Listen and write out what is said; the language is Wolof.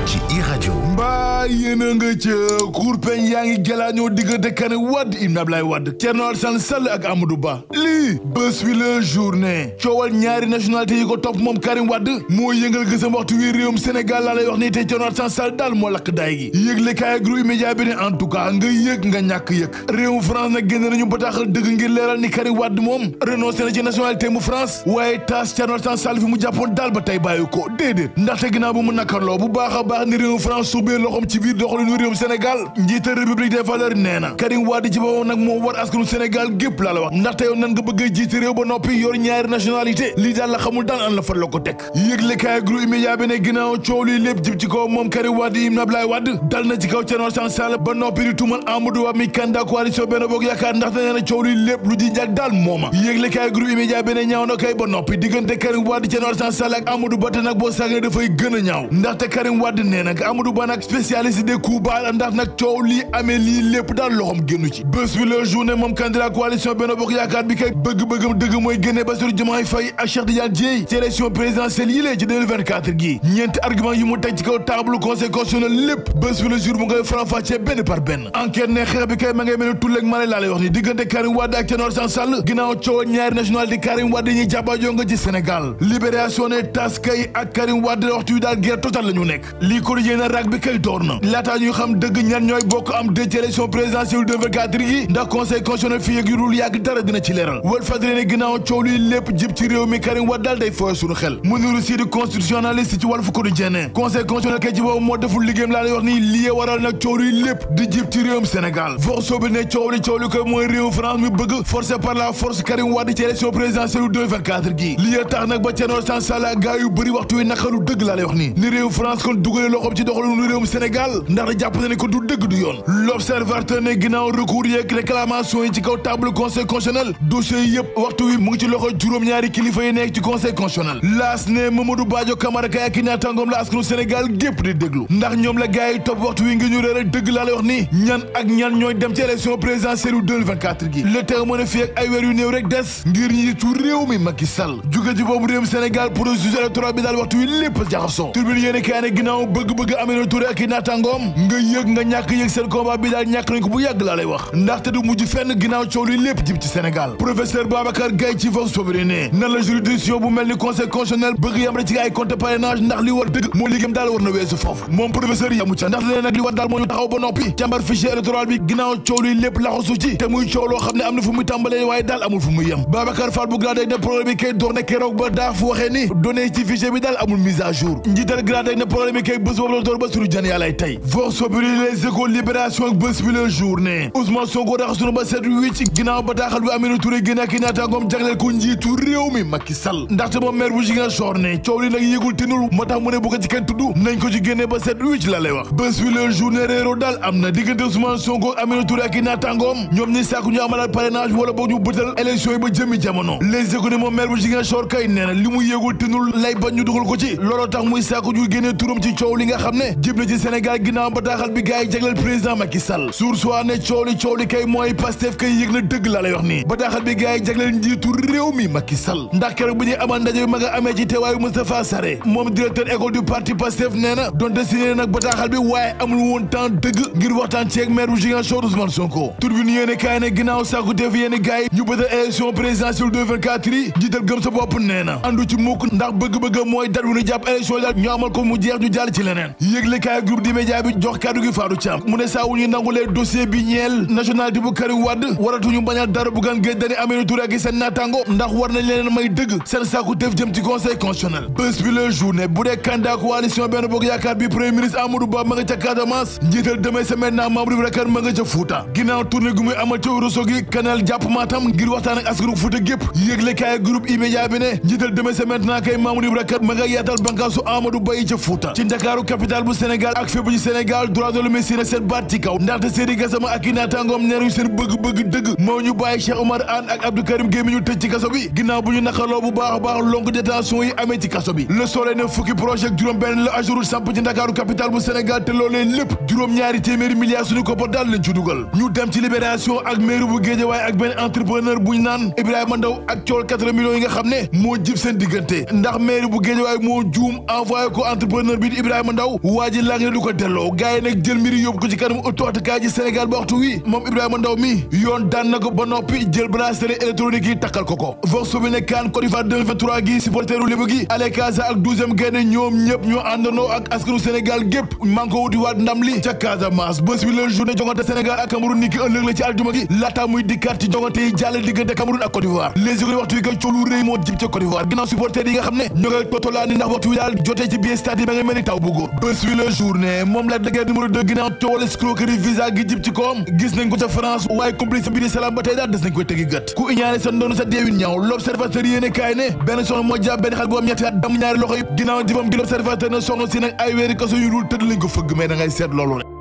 ci iRadio. mbaa yéen a nga ca kurpeñ yaa ngi jalaañoo diggante Karim Wade Ibn Ablaye Wade Thierno Alassane Sall ak Amadou Ba lii bés bi la journée coowal ñaari nationalité yi ko topp moom Karim Wade moo yëngal gësam waxtu wi réewum Sénégal laa lay wax ni te Thierno Alassane Sall daal moo lakk daay gi yëgle kaay groupe média bi ne en tout cas nga yëg nga ñàkk yëg réewum France nag génn nañu bataaxal dëgg ngir leeral ni Karim Wade moom renoncé na ci nationalité mu France waaye taas Thierno Alassane Sall fi mu jàppoon daal ba tey bàyyi ko déedéet ndaxte ginnaaw bu mu nakarloo bu baax a baax ni réewum France suubee loxom ci biir doxalinu réewum Sénégal njiital République des valeurs nee na Karim Wade ci boppam nag moo war askanu Sénégal gépp laa la wax ndaxte yow nan nga bëgg a jiite réew ba noppi yor ñaari nationalité lii daal la xamul daan an la fan la ko teg yëgle kaay groupe média bi ne ginnaaw coow lii lépp jib ci kaw moom Karim Wade Ibn Ablaye Wade dal na ci kaw Thierno Alassane Sall ba noppi di tuumal Amadou Ba mi candidat coalition Benno Bokk Yaakaar ndaxte nee na coow lii lépp lu ji njàg daal mooma yëgle kaay groupe média bi ne ñaaw na kay ba noppi diggante Karim Wade Thierno Alassane Sall ak Amadou Ba te nag boo sàggee dafay gën a ñaaw ndaxte Karim Wade nee nag Amadou Ba nag spécialiste des coups bas ndax nag coow lii amee lii lépp daal loxom génnu ci bés bi la journée moom candidat coalition Benno Bokk Yaakaar bi kay bëgg-bëggam dëgg mooy génne Bassirou Diomaye Faye ak Cheikh Tidiane Dièye ci élection présidentielle yi lee ci 2024 gii ñeenti argument yi mu teg ci kaw table conseil constitutionnel lépp bés bi la jour mu ngay faram-fàccee benn par benn enquête ne xeex bi kay ma ngay mel ni tulleeg ma laa lay wax ni diggante Karim Wade ak Thierno Alassane Sall ginnaaw coow ñaari nationalité Karim Wade ñuy jàppaajoo nga ci Sénégal libération ne tas kay ak Karim Wade waxtu yu daal guerre totale la ñu nekk lii ko yéen rag bi kay door na laataa ñuy xam dëgg ñan ñooy bokk am dëj ci élection présidentielle 2024 yi ndax conseil constitutionnel fii ak yu dul yàgg dara dina ci leeral Walf Fadjri ne ginnaaw coow luy lépp jib ci réew mi Karim Wade daal day fooy suñu xel mu niru si di constitutionnaliste ci Walf Quotidien conseil constitutionnel kay ci boobu moo deful liggéeyam laa lay wax nii lii waral nag coow luy lépp di jib ci réewum Sénégal vox sobi ne coow li koy mooy réewum France mi bëgg forcé par la force Karim Wade ci élection présidentielle 2024 gi lii tax nag ba Thierno Alassane Sall ak gaa yu bëri waxtu wi naqalu dëgg laa lay wax nii ni réewum France kon dugale loxoom ci doxalinu réewum Sénégal ndax da jàpp na ne ko du dëgg du yoon l'observateur ne ginnaaw recours yeeg réclamation yi ci kaw table conseil constitutionnel dossier yi yëpp waxtu wi mu ngi ci loxo juróom-ñaari kilifa yi nekk ci conseil constitutionnel laas ne Mamadou Badio Camara kay ak i naataangoom la askanu Sénégal gépp di déglu ndax ñoom la gars yi topp waxtu wi ngi ñu réer dëgg laa lay wax ni ñan ak ñan ñooy dem ci élection présidentielle 2024 gi le terme mën a fi ak ay weer yu néew rek des ngir njiitu réew mi Macky Sall jóge ci boobu réewum Sénégal processus électoral bi daal waxtu wi lépp jaxasoo tribune yéene kaay ne ginnaaw bëgg-bëgg Aminata Touré ak i naataangoom nga yëg nga ñàkk yëg seen combat bi daal ñàkk nañ ko bu yàgg laa lay wax ndaxte du mujj fenn ginnaaw coow li lépp jib ci Sénégal professeur Babacar Gaye ci Vox Populi ne nan la juridiction bu mel ni conseil constitutionnel bëgg yam rek ci ay compte parrainage ndax li war dëgg moo liggéeyam daal war na weesu foofu moom professeur yamu ca ndax lee nag li war daal moo ñu taxaw ba noppi càmbar fichier électoral bi ginnaaw coow li lépp laxasu ci te muy coow loo xam ne am na fu muy tàmbalee waaye daal amul fu muy yem Babacar Fall bu grade ne problème bi kay door na keroog ba daaf waxee ni données ci fichier bi daal amul mise à jour njiital grade ne problème bi kay bés boobu la door ba suru jan yàllay tey Vox Populi les échos libération ak bés bi la journée Ousmane Sonko raxasunu ba set wicc ginnaaw bataaxal bi Aminata Touré génne ak i naataangoom jagleel ko njiitu réew mi Macky Sall ndaxte moom maire bu Ziguinchor ne coow li nag yëgul tinul moo tax mu ne bu ko ci kenn tudd nañ ko ci génne ba set wicc la lay wax bés bi la journée réero daal am na diggante Ousmane Sonko Aminata Touré ak i naataangoom ñoom ñi sàkku ñu amalal parrainage wala boog ñu bëtal élection yi ba jëmi jamono les économies moom maire bu Ziguinchor kay nee na li mu yëgul tinul lay bañ ñu dugal ko ci looloo tax muy sàkku ñu génne turam ci coow li nga xam ne jib na ci Sénégal ginnaaw bataaxal bi gars yi jagleel président Macky Sall source waa ne coow li kay mooy Pastef kay yëg na dëgg la lay wax nii bataaxal bi gars yi jagleel njiitu réew mi Macky Sall ndax keroog bu ñuy amal ndaje bi ma nga amee ci teewaayu Moustapha Sarré moom directeur école du parti Pastef nee na donte signé nag bataaxal bi waaye amul woon temps dëgg ngir waxtaan ceeg maire bu Ziguinchor Ousmane Sonko Tribune yéene kaay ne ginnaaw sàkku def yéene gars yi ñu bëtal élection présidentielle 2024 yi njiital gëm sa bopp nee na andu ci mukk ndax bëgg-bëgg mooy dat wu ñu jàpp élection daal ñu amal ko mu jeex ñu jàll ci leneen yëgle kaay groupe di média bi jox kàddu gi Fadou Thiam mu ne saa wu ñu nangulee dossier bi ñeel nationalité bu Karim Wade waratuñu bañal dara Bougane Gueye Dany Aminata Touré ak seen naataango ndax war nañ leen may dëgg seen sàkku def jëm ci conseil constitutionnel bés bi la journée bu dee candidat coalition Benno Bokk Yaakaar bi premier ministre Amadou Ba ma nga ca Casamance njiital demee sa maintenant membre bi rekk ma nga ca Fouta ginnaaw tournée gu muy amal ca Ourossogui Kanel jàpp Matam ngir waxtaan ak askanu Fouta gépp yëgle kaay groupe E-Media bi ne njiital demee sa maintenant kay membre bi rekk ma nga yaatal bànqaasu Amadou Ba yi ca Fouta ci Ndakaaru capitale bu Sénégal ak fépp fépp ci Sénégal droit de l'homme si na seen baat ci kaw ndaxte Seydi Gassama ak i naataangoom neeruñu seen bëgg-bëgg dëgg moo ñu bàyyi Cheikh Oumar Anne ak Abdou Karim Gueye mi ñu tëj ci kaso bi ginnaaw bu ñu naqarloo bu baax a baax longue détention yi amee ci kaso bi Le Soleil ne fukki projet ak juróom benn la Ageroute samp ci Ndakaaru capitale bu Sénégal te loolee lépp juróom-ñaari téeméeri milliards suñu koppar daal lañ ci dugal ñu dem ci Libération ak mairie bu Guédiawaye ak benn entrepreneur buñ naan Ibrahima Ndaw ak cool 4 millions yi nga xam ne moo jib seen diggante ndax mairie bu Guédiawaye moo juum envoyé ko entrepreneur bi di Ibrahima Ndaw waa ji laa ngi ne du ko delloo gars yi nag jël mbiri yóbbu ko ci kanam autoatekaay ji Sénégal ba waxtu wi moom Ibrahima Ndaw mi yoon daan na ko ba noppi jël bracelet électronique yi takkal ko vox bi ne CAN Côte d'Ivoire 2023 gi supporteru Lébu gi Ale Casa ak 12e Gaïndé ñoom ñëpp ñoo àndandoo ak askanu Sénégal gépp man ko wuti waat ndam li ca Casamance bés bi la journée jongante Sénégal ak Cameroun ni ki ëllëg la ci aljuma gi laata muy dikkaat ci jongante yi jàll diggante Cameroun ak Côte d'Ivoire les écoles waxtu yi kay coolu rëy moo jib ca Côte d'Ivoire ginnaaw supporter yi nga xam ne ñoo koy totolaani ndax waxtu wi daal jotee ci biir stade yi ba nga mel ni taw bu góor bés bi la journée moom la dëggeer numéro 2 ginnaaw coowal escroquerie visa gi jib ci koom gis nañ ko ca France waaye complice bi di Salam ba tey daal des nañ koy tegi gët ku iñaane sa ndoonu sa deewin ñaaw l'observateur yéene kaay ne benn soxna moo jàpp benn xale bu am ñetti at dam ñaari loxo yi ginnaaw jëfam gi l'observateur ne soxna si nag ay weeri kaso yu dul tëdd lañ ko fëgg mais da ngay seet loolu rek